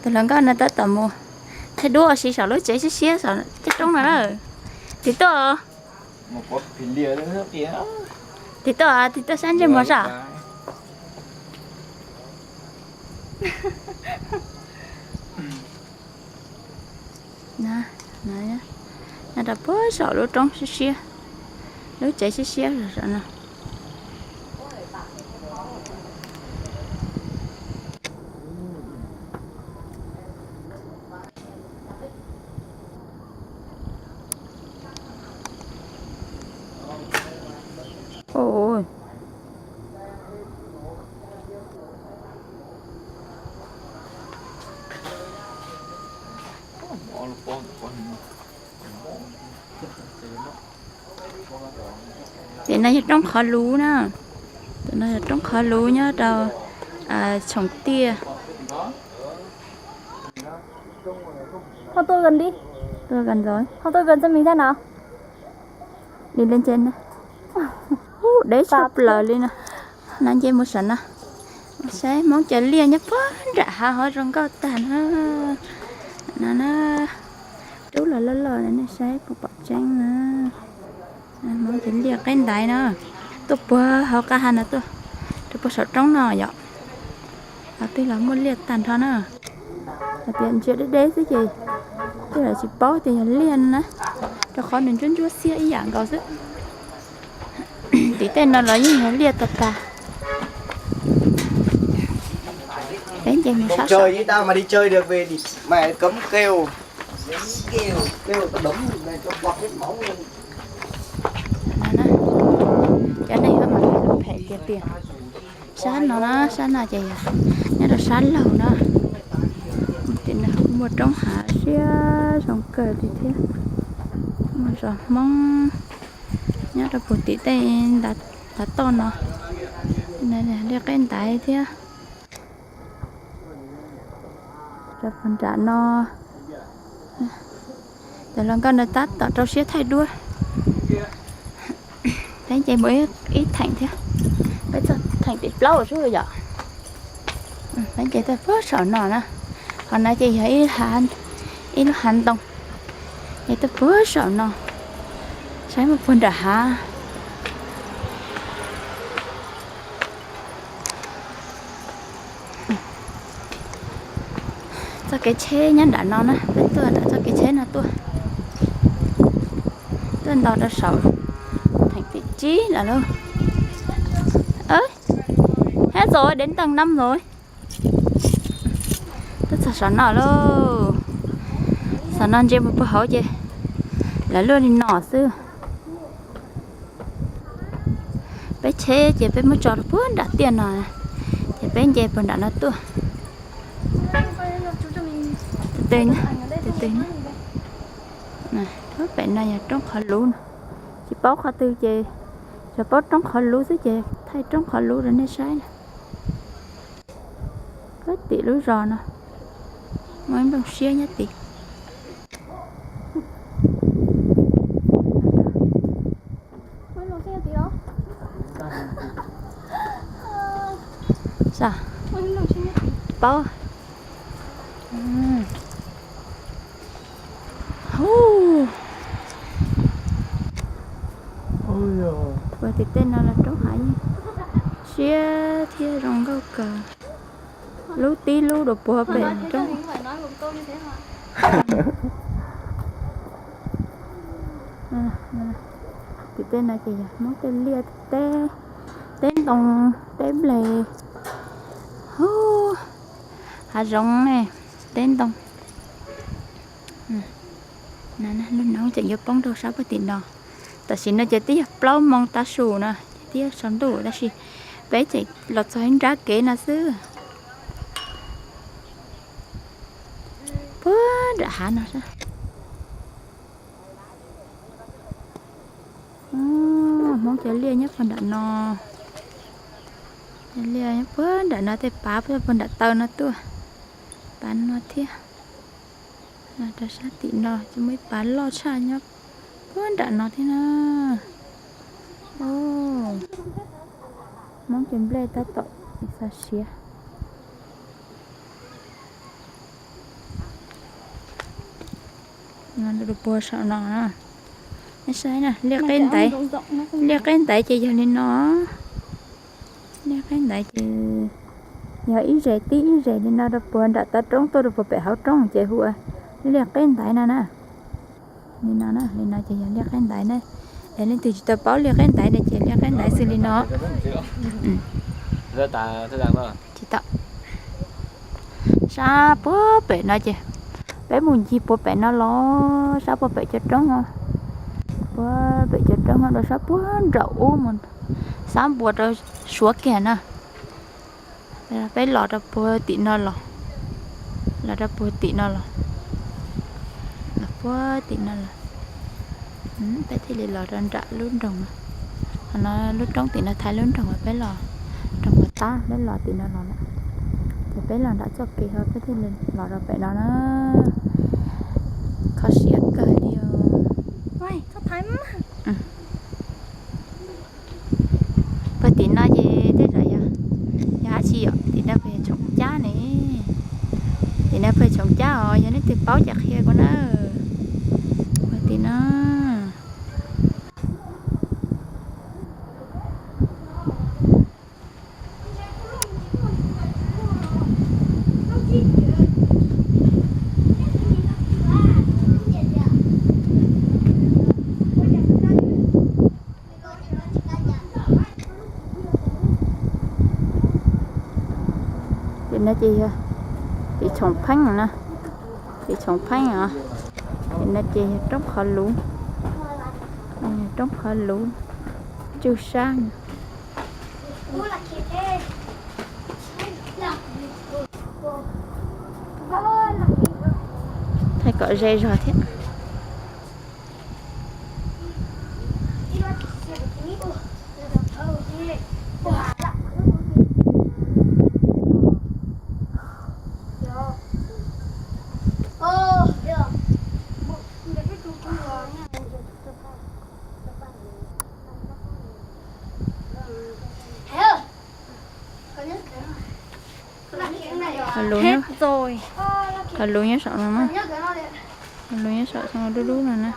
Tus hluas nkauj no tab tom mus thaij duab ua si saum lub tsev siab siab saum caj roob no na. Tiv tuaj, tiv tuaj, tiv tuaj saib ntsej muag saib. Nyob rau puag saum lub roob siab siab, lub tsev siab siab saum no. Tim no yog roob qhov luv na. Tim no yog roob qhov luv nyob rau Tshoom Tiaj. Ho tuaj gần đi. Tuaj gần rồi. Ho tuaj gần cho mình xem nào. Đi lên trên đó. Ub, deb tshaj plaws li no. No nce mus saum no. Saib Hmoob cov liaj nyob puag nram hav hov zoo nkauj tag na. No na, rub los loj loj nej saib puas pom tseeb na. Hmoob cov liaj qeb ntaiv no, tuaj puag hauv qab hav no tuaj, rau puag saum roob no yom. Hav twg los muaj liaj tag nrho na. Hais tias ntsia deb deb xwb ces tej zaum tsis paub tias yog liaj no na, rau qhov nws ntsuab ntsuab xiab ib yam nkaus xwb. Tim tej no los yeej yog liaj tag tag. Peb nce mus sab saum. Cov neeg ho mas phem tiag tiag. Sab no na, sab no ces yog nyob rau sab laug na. Tim no kuj muaj roob hav siab zoo kawg li thiab. Muaj zos Hmoob nyob rau puag tim tej ntav toj no. Liaj qeb ntaiv thiab. Rau puag nram no, cov hluas nkauj no tab tom rau siab thaij duab. Peb nce mus ib theem thiab, peb txog theem tim plaub xwb yom. Peb nce tuaj puag saum no na, qhov no ces yog ib lub hav ntoo, nce tuaj puag saum no, saib mus puag nram hav. Txoj kev tsheb nyob nram no na, peb tuaj nram txoj kev tsheb no tuaj. Tuaj nto rau saum theem tim tsib lawm lauj. Hab txog đến tầng năm rồi. Tuaj txog saum no lauj. Saum no ntsia mus puag hauv ces lawv luaj li no xwb. Peb tsheb ces peb muab tso rau puag nram tiaj no, ces peb nce puag nram no tuaj. Tus twg, tus twg? Pem no yog roob qhov luv no. Tsis paub qhov twg ces, tsuas paub roob qhov luv xwb ces thaij roob qhov luv rau nej saib na. Pem tim lub zos no muaj ib nplooj siab nyob tid. Paub. Puag tim tej no los roob hav yeej siab thiab zoo nkauj kawg. Lub tib lub dua puag pem roob. Tim tej no ces yog Hmoob tej liaj teb, teb ntoo, teb nplej. Hav zoov ne, teb ntoo. Lub noob tseem yuav poob rau sab puag tim no. Tam sim no ces twb yog plaub moos tav su no, twb yog tsaus ntuj tab sis peb tseem los txog ib nrab kev no xwb. Puag nram hav no. Hmoob cov liaj nyob puag nram no. Cov liaj nyob puag nram no tej pav puag nram taw no tuaj. Pav no thiab. Rau sab tim no ces muaj ib pav loj tshaj nyob puag nram no thiab na. Hmoob cov nplej tab tom xav siav. Rau puag saum no na. Nej saib na, liaj qeb ntaiv, liaj qeb ntaiv ces yog li no. Liaj qeb ntaiv ces yog ib zes tib ib zes li no rau puag nram tav roob tuaj rau puag pem hauv roob ces hu ua liaj qeb ntaiv no na. Li no na, li no ces yog liaj qeb ntaiv na. Yog leej twg tsis tau paub liaj qeb ntaiv no ces liaj qeb ntaiv xws li no. Tsis tau. Sab puag pem no ces peb mus ncig puag pem no los, sab puag pem cov roob, puag pem cov roob rau sab puag nraum ub mus, sab npua rau suav kiag na. Peb los rau puag tim no los, los rau puag tim no los, los puag tim no los, peb thiaj li los rau nram lub nroog no. Qhov no lub roob tim no thaiv lub nroog uas peb los, nroog uas tab peb los tim no los lawm. Ces peb los nram txoj kev ho peb thiaj li los rau pem no na. Kho siab kawg li os. Puag tim no ces tej zaum yog, yog dab tsi yom, tim no puas yog Tshoov Cab ne? Tim no puas yog Tshoov Cab os, yog leej twg paub ces qhia kuv na. Puag tim no. Tim no ces yog tim Tshoov Pheeb na, tim Tshoov Pheeb os. Tim no ces yog roob qhov luv, roob qhov luv tsuj sab. Thaij kom ze zog thiab. Qhov luv nyob saum no na. Qhov luv nyob saum xyoo dub dub no na.